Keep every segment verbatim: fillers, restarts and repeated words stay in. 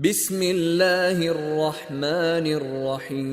بسم الله الرحمن الرحيم.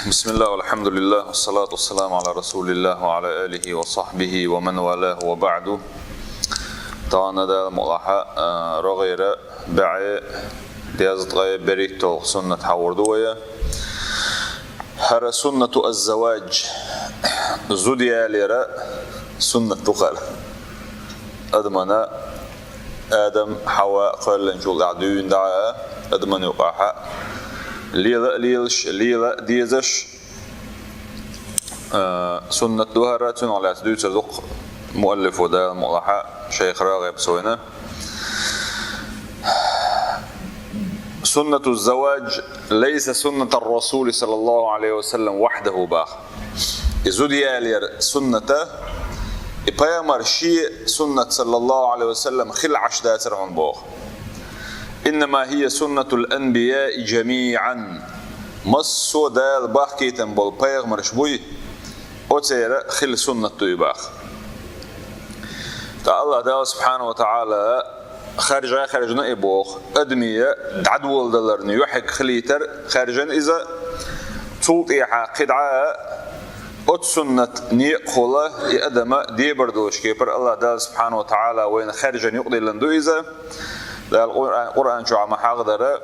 بسم الله والحمد لله والصلاة والسلام على رسول الله وعلى آله وصحبه ومن والاه وبعد. Тахан Дала мукъалахь, а, рогӀера бӀаь дезткъе берхӀитталгӀа суннат хьахьор ду вай. ХӀара суннату аз-заваж, зуда ялар суннат ду хӀара. Адамана, Адам, Хьава кхоьллинчул тӀаьхьа дуьйна дӀа а, адамана юкъахь а лела а лелаш, лела а дезаш, а, суннат ду хӀара, цунах лаьцна дуьйцур ду-кх муаллифо, Дала мукъалахь, шайх РагӀиб Сойна. سنة الزواج ليس سنة الرسول صلى الله عليه وسلم وحده, бах. И зуда ялар суннат, и пайхамара шен суннат, саллаллаху Ӏалайхи ва саллам, хила Ӏаш дацар хьона, боху. إنما هي سنة الأنبياء جميعا. Массо а Дала бахкийтина болу пайхамарш буй, оцеран хила суннат ду и, бах. ТӀаккха АллахӀ Дала субхьанаху ва таӀала харжа а хаьржина и, боху, адамийн дӀадоладаларна юьхьиг хилийтар хаьржина иза, цул тӀаьхьа кхидӀа а оцу суннат некъахула и адам дебар долуш кепара АллахӀ Дала субхьанаху ва таӀала вайна хаьржина юкъадиллина ду иза. Дала Къуръан, Къуръан чохь ма хьахадара: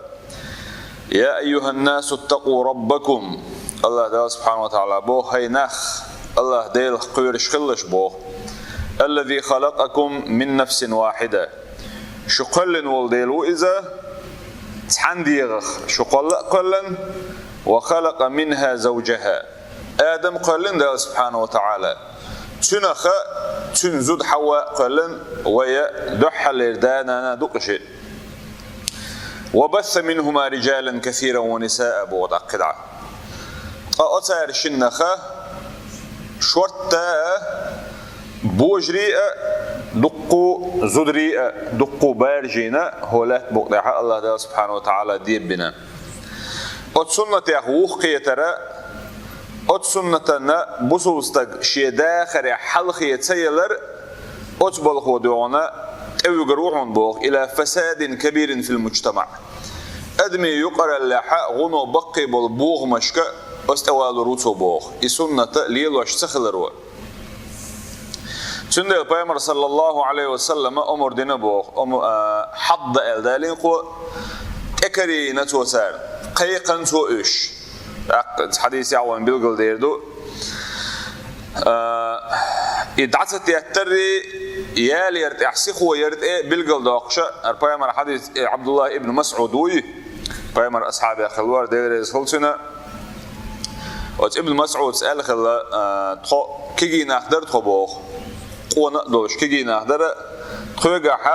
يا أيها الناس اتقوا ربكم. АллахӀ Дала субхьанаху ва таӀала боху: «ХӀай нах, АллахӀ Делах кхоьруш хилалаш», боху. الذي خلقكم من نفس واحدة. Шу кхоьллина волу Дела ву иза, цхьана дегӀах шу кхолла а кхоьллина, وخلق منها زوجها. Адам кхоьллина Дала субхьанаху ва таӀала. Цуьнах цуьнан зуда Хьава а кхоьллина, вай дуьххьарлера да-нана ду-кх шиъ. وبث منهما رجالا كثيرا ونساء, боху тӀаккха кхидӀа. Ткъа оцара шиннах шортта а божарий а, дуккха а зударий а, дуккха а баражийна хӀокху лаьттан букъа тӀехь АллахӀ Дала субхьанаху ва таӀала деббина. Оцу суннатех вухкхетар, оцу суннатана бусулба стаг шен дахарехь хьалхе ца ялар, оцу балхо дуьхьал тӀевуьгур ву хьуна, боху, إلى فساد كبير في المجتمع. Адамийн юкъараллехь гӀуно баккхий болу бохамашка оцу тӀевалур ву цо, боху, и суннат лелош ца хиларо. Цундела пайхамара, саллаллаху Ӏалайхи ва саллама, омра дина, боху, ом-, а, хьадда аьлла далийна кхо, тӀекарийна цо царна, кхайкхина цо уьш. ТӀаккха хьадисехь вайна билгалдер ду. А, и дӀа ца теттарий, ялар тӀехь сихо яр тӀе билгалдоккхуша, хӀара пайхамар хьадис, э, Ӏабдуллах ибн МасӀуд вуй, пайхамар асхьабех хилла вара, Дела реза хуьлда цунна. Оцу Ибн МасӀудс аьлла хилла, а, тхо кегий нах дара тхо, боху. Къона а долуш кегий нах дара. Тхоьгахь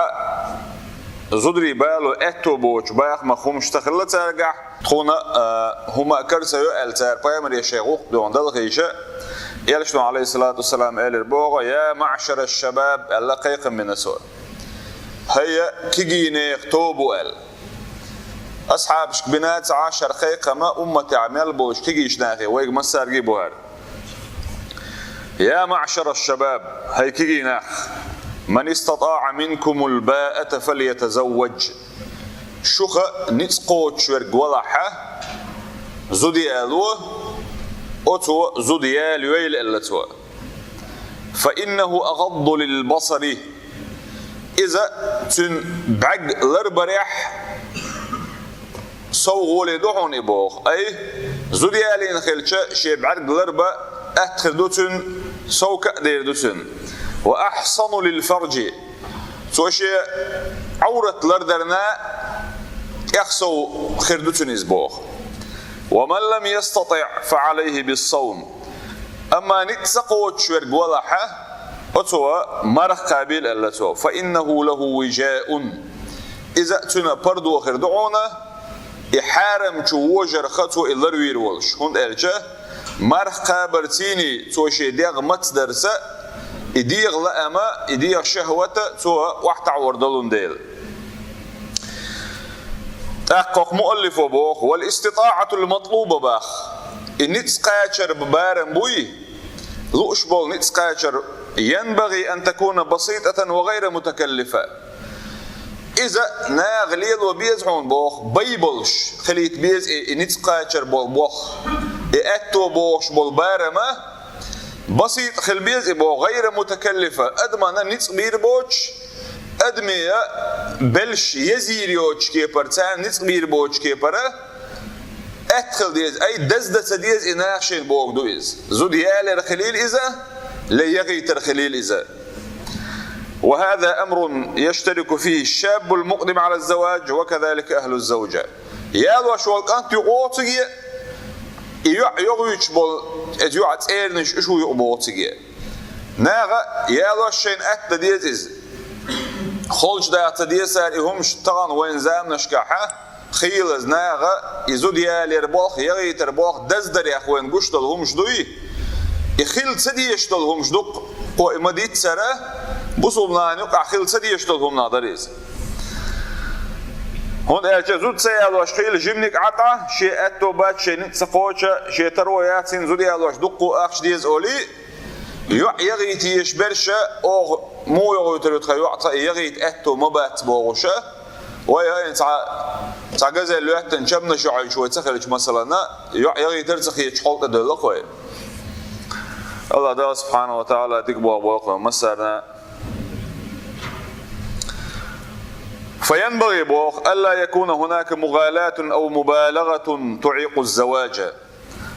зударий бало аьтто боцуш бахамах хӀумаш ца хилла цаьргахь, тхуна, а, хӀума а кара ца йо аьлла, цара пайхамаре шайн гӀуллакх дуьхьал далхийша, Элчано, Ӏалайхиссалату вассалам, элира боху: «Я маъшара шшабаб», аьлла, кхайкхам бина цо. «ХӀай, кегий нехан тоба», аьлла. Асхьабашка бина ца Ӏаш хӀара кхайкхам, умматехь мел болуш кегийчу нахе, вайга массаьрга а бу хӀара. «Я маъшара шшабаб», хӀай кегий нах, «ман истатаӀа минкумул баата фальятазавваж». Шуха ницкъ кхочуш верг валахь, зуда яло, оцо зуда ялайойла, аьлла цо. «Фа иннаху агӀадду лил басари». Иза цуьнан бӀаьрг ларбарехь сов гӀоле ду хьуна и, боху. Ай, зуда ялийна хилча, шен бӀаьрг ларба атта хир ду цуьнан, сов кхаа дер ду цуьнан. «Ва ахьсану лил фаржи». Цо шен Ӏаврат лардарна тӀех сов хир ду цуьнан иза, боху. «Ва ман лам ястатиӀ, фа Ӏалайхи биссавм». Амма ницкъ ца кхочуш верг валахь, оцо марха кхабийла, аьлла цо, «фа иннаху лаху вижаун». Иза цуьнан пардо хир ду хьуна, и хьарамчу вожарха цо и ларвийр волуш, хӀунда аьлча марха кхабарций цо шен дегӀ мацдарца, и дегӀан лаам, и дегӀан шахӀват цо охьатаӀор долун дела. ТӀаккха хӀокху муаллифо боху: «Вал иститаӀатул матлуба», бах. И ницкъ кхачар барам буй, лууш болу ницкъ кхачар ينبغي أن تكون بسيطة وغير متكلفة. Иза наха лело беза хьуна боху, бай болуш хилийта беза и, и ницкъ кхачар болу боху, и аьтто бохуш болу барама, басита хила беза и боху, гӀайра мутакаллифа, адамна ницкъ бийр боцуш, адаме белш езийр йоцуш кепара, царна ницкъ бийр боцуш кепара, аьтта хила деза, ай, даздан ца деза и наха шайна боху ду иза. Зуда ялар хилийла иза, ле ягӀийтар хилийла иза. وهذا أمر يشترك فيه الشاب المقدم على الزواج وكذلك أهل الزوجة. Ялош волу кӀант юкъа вогӀу циге, и йоӀ йогӀуьйтуш болу, иза йоӀа цӀернаш уьш ву юкъа богӀу циге. Наха ялош шайна атта деза иза. Холчу даха ца деза цара и хӀумаш тахана вайн заманашкахьа, хийлаза наха и зуда ялар болх, ягӀийтар болх даздарех вайна гуш долу хӀумаш дуй, и хила ца дезаш долу хӀумаш дуккха, кхо и ма диццара, бусулбанан юкъахь хила ца дезаш долу хӀуманах дара иза. ХӀунда аьлча зуда ца ялош хила жиманиг Ӏа тӀа, шен аьтто бац, шен ницкъ ца кхочу, шен таро яц, хӀинца зуда ялош дуккха а ахча деза олий, йоӀ ягӀийта езаш берша, оха муха йогӀуьйтур ю тхан йоӀ, тхан и ягӀийта аьтто ма бац бохуша, вай хӀайна цхьа, цхьа газель лоьттан чамнаш йоӀуьйтуш вай ца хилча, масалана, йоӀ ягӀийтар ца хеташ хьолтӀа девлла кхой. Аллах Дала субхьанаху ва тагӀала дика боху боху массарна. فينبغي боху, ألا يكون هناك مغالاة أو مبالغة تعيق الزواج.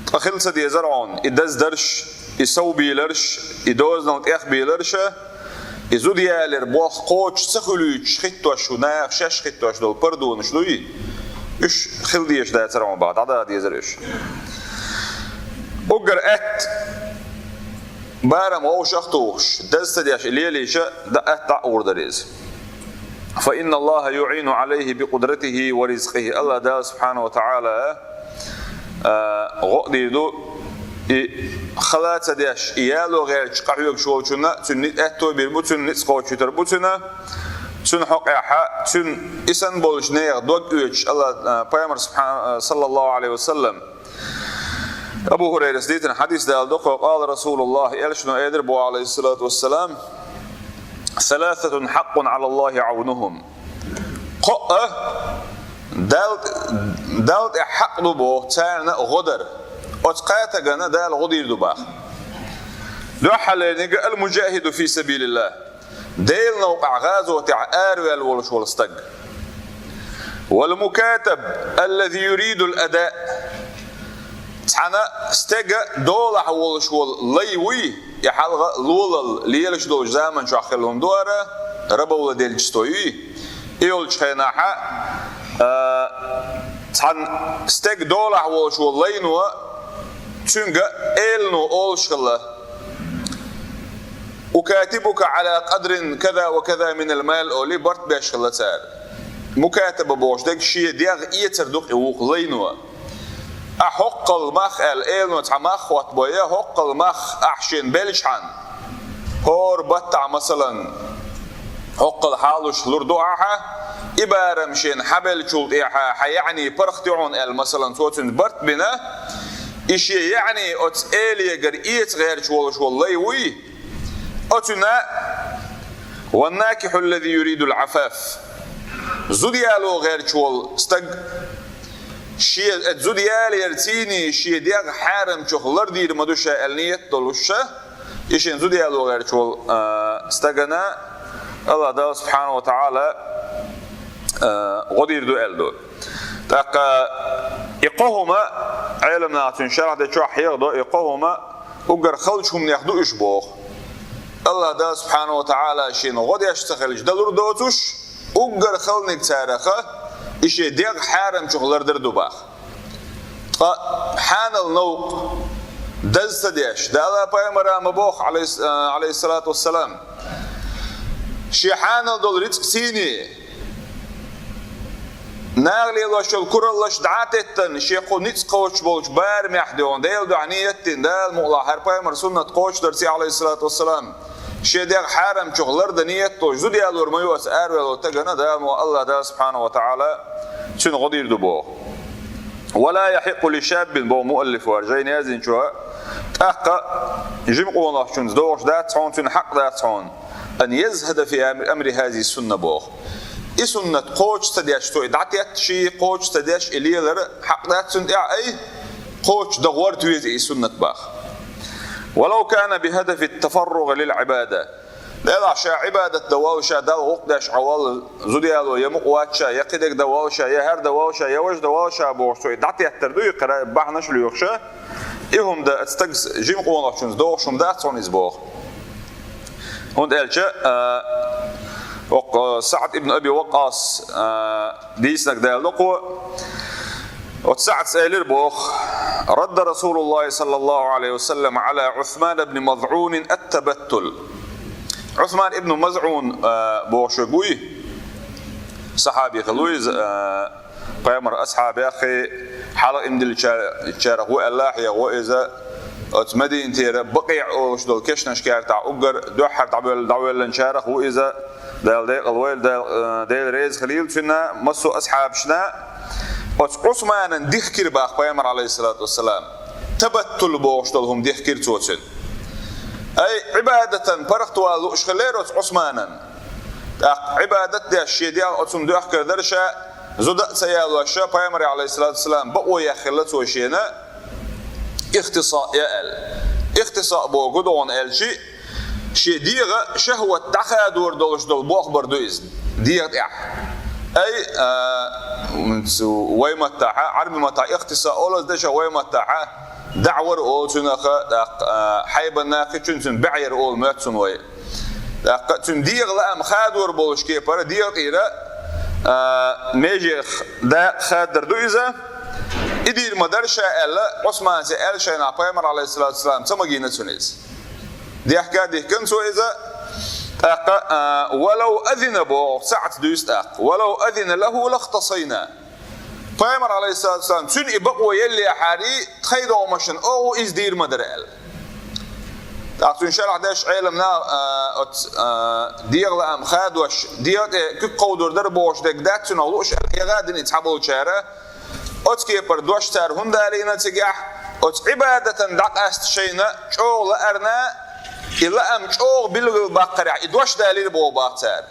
Ткъа хила ца дезара хьуна, и даздарш, и совбийларш, и дозанал тӀехбийларша, и зуда ялар болх кхочуш ца хуьлуьйтуш хӀиттош ву, наха шаьш хӀиттош долу пардонаш дуй, уьш хила дезаш дацара хьуна баха, дӀадала дезара уьш. Уггар атта барам вовшах а тухуш, даз ца деш и лелийша, дан атта дӀа а гӀур дара иза. فإن الله يعين عليه بقدرته ورزقه. Аллах Дала субхьанаху ва тагӀала, а, гӀо а дийр ду, и хала ца деш, и яло гӀерташ къахьоьгуш волчунна, цуьнан ни-, аьтто бийр бу, цуьнан ницкъ кхочуьйтур бу цуьнан, цуьнан хьокъехьа, цуьнан и санна болчу нехан дог оьцуш, Аллах, а, пайхамар субхьа-, а, саллаллаху Ӏалайхи ва саллам, Абу ХӀурайрас дийцина хьадис даладо кхо, къала Расулуллах, элчано элира боху, Ӏалайхиссалату вассалам: «Саласатун хьаккъун Ӏалаллахи Ӏавнухум». Кхоъ а Дал-, Далла тӀехь хьакъ ду боху, царна гӀо дар. Оцу кхатагана Дала гӀо дийр ду баха. Дуьххьарлерниг: «Ал-муджахиду фи сабилиллах». Делан новкъахь гӀазотехь араваьлла волуш волу стаг. «Вал-мукатаб, аллази юридул ада». Цхьана стеган долахь волуш волу лай вуй, и хьалха лолал лелаш долчу заман чохь хилла хӀума ду ара, рабовладельчество юй. И йолчу хенахьа, а, цхьана стеган долахь волуш волу лайно, цуьнга элано олуш хилла: «Укатибука Ӏала къадрин каза ва каза минал мал», олий, барт беш хилла цара. Мукатаба бохуш дерг шен дегӀ эцар ду-кх и вукху лайно. Ахь хӀоккхал мах аьлла, элано цхьа мах хӀоттабой, хӀоккхал мах ахь шена белчхьана, хӀора баттахь, масалан, хӀоккхал хьалуш лур ду ахьа, и барам шена хьан беллачул тӀехьа хьан яъни паргӀат ю хьуна аьлла, масалан, цо цуьнца барт бина, и шен яъни оцу элегара эца гӀерташ волуш волу лай вуй, оцуьнан: «Ван-накихьу аллази юридул Ӏафаф». Зуда яло гӀерташ волу стаг, шен, э, зуда яларца шен дегӀ хьарамчух лардийр ма ду ша аьлла ниет долуш ша, и шен зуда яло гӀерташ волу, а, стагана Аллах Дала субхьанаху ва тагӀала, а, гӀо дийр ду аьлла ду. ТӀаккха и кхо хӀума, Ӏеламнаха цуьнан шархь дечохь хьехадо, и кхо хӀума уггар халчу хӀуманех ду уьш боху. Аллах Дала субхьанаху ва тагӀала шена гӀо деш ца хилча далур доцуш, уггар халниг цараха, и шен дегӀ хьарамчух лардар ду баха. Ткъа хьанал новкъа даз ца деш, Дала пайхамара ма боху, Ӏалайс-, а, Ӏалайхиссалату вассалам, шен хьанал долу рицкъ сийне, наха лелош йолу кураллаш дӀа а теттан, шен кху ницкъ кхочуш болчу барамехь дуьйна, Делан дуьхьа ниет дина, Дала мукъалахь хӀара пайхамар суннат кхочушдарций, Ӏалайхиссалату вассалам, шен дегӀ хьарамчух лардан ниет долуш, зуда ялор ма ю аса араваьлла тагана, Дала мо Аллах Дала субхьанаху ва тагӀала цуьнан гӀо дийр ду боху. «Ва ла яхьикъу ли шаббин», боху муаллиф вара, жайна яздинчо, ТӀаккха жима къонахчунца догӀуш дац хьуна, цуьнан хьакъ дац хьуна, «أن يزهد في أمر هذه السنة», боху. И суннат кхочуш ца деш, цо и дӀатетташ, кхочуш ца деш, и лелар хьакъ дац цуьнан тӀехь, ай, кхочуш дан гӀорта веза и суннат боху. «ولو كان بهدف التفرغ للعبادة». Делахь ша Ӏибадат дан воллу, ша Далла гӀуллакх деш Ӏа воллу, зуда яло я мукъа вац ша, я кхидерг дан воллу ша, я хӀара дан воллу ша, я важа дан воллу ша бохуш, цо и дӀатеттар ду, и кхара бахьанаш лоьхуш, и хӀума дан оцу стагас, жима къонахчунца догӀуш хӀума дац хьуна иза боху. ХӀунда аьлча, а, окху СаӀд ибн Аби Ваккъас, а, дийцинарг далла кхо. Оцу СаӀдас элира боху: «رد رسول الله صلى الله عليه وسلم على عثمان بن مظعون التبتل». Ӏусман ибн МазӀун, а, бохуш верг вуй, сахьаби хилла ву иза, а, пайхамар асхьабех хьалха иман диллинчарах ву аьлла хьехаво иза, оцу Мадинатера Бакъиъ олуш долу кешнаш кертахь уггар дуьххьара дӀавоьлла-, дӀавоьллинчарах ву иза, Дала декъала войла, Дала, э, Дела реза хилийла цуьнан, массо а асхьабашна. Оцу Ӏусманан дихкира боху пайхамар, алейхиссалату вассалам. Табаттул бохуш долу хӀума дихкира цо цуьнан. Ай, Ӏибадатан паргӀатвала лууш хиллера оцу Ӏусманан. ТӀаккха Ӏибадат деш шен дегӀ оцунна доьхкар дара ша, зуда а ца ялош ша, пайхамаре, алейхиссалату вассалам, бакъо яьхна хилла цо шена, ихтисаъ я аьлла. Ихтисаъ боху гу догӀун аьлчи, шен дегӀан шахӀват дӀахадор долуш долу болх бар ду иза, дегӀан тӀехь. Ай, а, цу вай маттахь, Ӏарби маттахь ихтисаъ олу иза, дешан вай маттахь даӀвар олу цунах, тӀаккха, а, хьайбанна кхин цуьнан баьӀ яр олу моьтту цунна вай. ТӀаккха цуьнан дегӀан лаам хадор болуш кепара, дегӀан тӀера, а, межех дакъа хадар ду иза. И дийр ма дара ша аьлла, Ӏусманца аьлла шайна, пайхамар, алейхиссалату вассалам, ца магийна цунна иза. Дехка а дихкина цо иза, тӀаккха, а, «ولو أذن», боху, СаӀд дуьйцу тӀаккха. «ولو أذن له لاختصينا». Пайхамар, алейхиссалату вассалам, цуьнан и бакъо еллехьарий, тхайн догӀмашна оха иза дийр ма дара аьлла. ТӀаккха цуьнан шарахь деш Ӏеламна, а, оц, а, дегӀан лаам хадош, дегӀан тӀе куьг кховдор дара бохуш дерг дац цунах лууш аьлла, хьегӀа а дина и цхьаболчара, оцу кепара дош цара хӀунда далийна цигахь, оцу Ӏибадатан дӀакъаста шайна чӀогӀа лаарна, и лаам чӀогӀа билгалбаккхарехь, и дош далийра боху боху цара.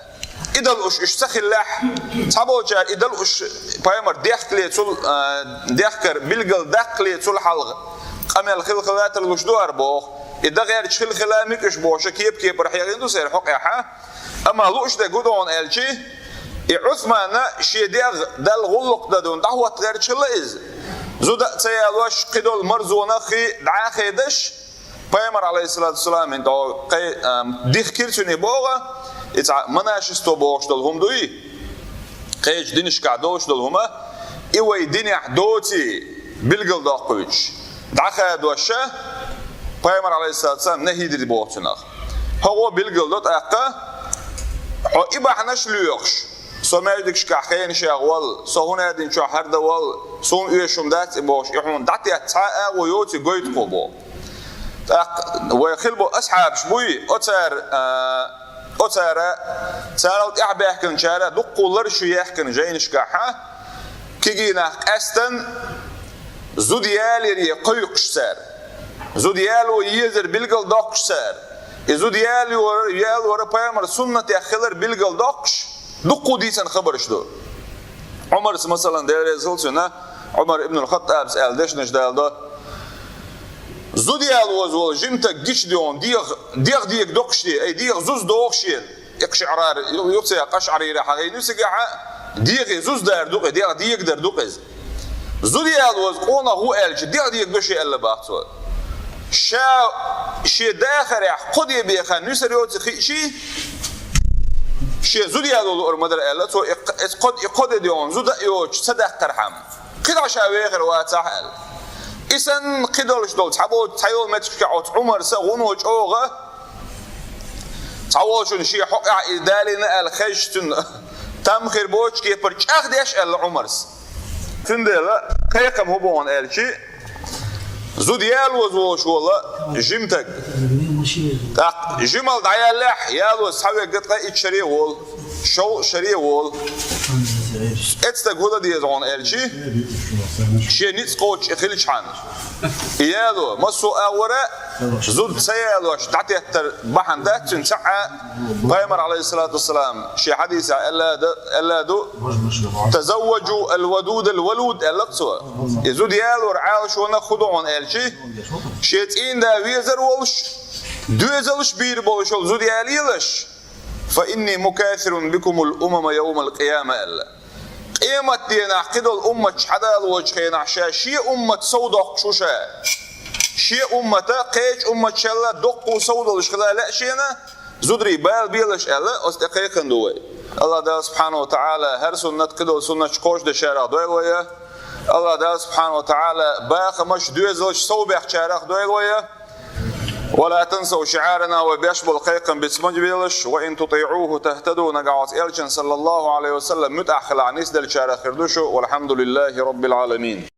И дан лууш уьш ца хиллехь, цхьаболчара и дан лууш пайхамар дехкале цул, а, дехкар билгал даккхале цул хьалха къамел хила хилла тарлуш ду ара боху. И дан гӀерташ хила хилла муьтӀуш бохуша кеп-кепара хьегӀина ду церан хьокъехьа. Амма лууш дерг гу догӀун аьлчи, и Ӏусмана шен дегӀ Далла гӀуллакх дан дуьйна дӀахӀотта гӀерташ хилла иза. Зуда а ца ялош, кхидолу марзонах хи дӀа а хедаш, пайхамар, алейхиссалату вассалам, хӀинца кхай, ам, дихкира цуьнан боху, и цхьа монашество бохуш долу хӀума дуй, кхечу динашкахь долуш долу хӀума, и вай динехь доций билгалдоккхуьйтуш, дӀахадош ша, пайхамар, алейхиссалату вассалам, нахьи дира боху цунах. ХӀокхо билгалдо тӀаккха, хьо и бахьанаш лоьхуш, со маьждигашкахь хенашех вал, со хӀун аьлла динчохь хӀара дан вал, суна оьшуш хӀума дац и бохуш, и хьуна дӀатетта цхьа а агӀо йоций гойту кхо боху. ТӀаккха вай хилла бу асхьабаш буй, оцара, а, оцара, царал тӀаьхьабаьхкинчара дуккха лар шу яьхкина жайнашкахьа, кегий нах къаьстан зуда яларе кхойкхуш цара. Зуда яло езар билгалдоккхуш цара. И зуда ялора, ялора пайхамар суннатех хилар билгалдоккхуш, дуккха дийцина хабарш ду. Ӏумарс, масалан, Дела реза хила цунна, Ӏумар ибн аль-ХаттӀабс аьлла дешнаш далдо. Зуда ялоза волу жимтаг гича дегӀ, дегӀ, дегӀ дега доккхуш де, ай, дегӀ зуза догӀуш ен. Икхшиърар, ю-, юхцех къашъарийра хьагӀийна ю цигахьа, дегӀе зуздар ду-кх, дегӀ дегадар ду-кх иза. Зуда ялоза къонах ву аьлча, дегӀ дега до ше аьлла бах цо. Ша шен дахарехь кхо де бехан нуьсар йоций хиъ ший, шен зуда яло луъур ма дара аьлла, цо и кх-, и кхо, и кхо де дегӀан зуда а йоцуш ца даккхархьама. КхидӀа ша вехар вацахь аьлла. И санна кхидолуш долу цхьаболчу цхьайолу меттигашкахь оцу Ӏумарса гӀуно чӀогӀа, цхьаволчунна шен хьокъехь и далийна аьлла хезча цуьнан там хир боцуш кепара чӀагӀдеш аьлла Ӏумарс. Цундела кхайкхам хӀун боху аьлчи, Зуда ялоза волаш вола жима стаг. ТӀаккха жимал дӀаялалехь, ялоза схьавергва ткъаь итт шаре волу, шовзткъа шаре волу. Эцу стага хӀун дан деза хьуна аьлча, шен ницкъ кхочуш и хилчхьана. И яло, массо а агӀора, зуда ца ялош дӀатеттар бахьана дац цуьнан, ца а, Пайхамар, алейхиссалату вассалам, шен хьадисехь аьлла ду, аьлла ду: «Тазавважу аль-вадуд аль-валуд», аьлла цо. И зуда ялор Ӏалашонах хӀун ду хьуна аьлча, шен цӀийнда везар волуш, доьзалш бийр болуш йолу зуда ялелаш, «фа инни мукафирун бикумул умама йовмал къияма», аьлла. Къематденахь кхидолу умматаш хьадалочу хенахь ша шен уммат сов доккхуш ву ша. Шен уммата кхечу умматашалла доккху сов долуш хила лаьа шена, зударий, бала белаш аьлла, оцу тӀе кхайкхина ду вай. Аллах Дала субхьану ва таӀала хӀара суннат кхидолу суннаташ кхочушдечарах дойла вай. Аллах Дала субхьану ва таӀала бахамаш, доьзалш сов бехкачарах дойла вай. «Ва ла тансав шиӀарана», вай беш болу кхайкхам биц ма белаш, «ва ин тутиӀуху тахтаду», нагахь оцу элчан, саллаллаху алейхи ва саллам, муьтӀахь хилахь нисделлачарах хир ду шу, валхьамдулиллахи раббил Ӏаламин.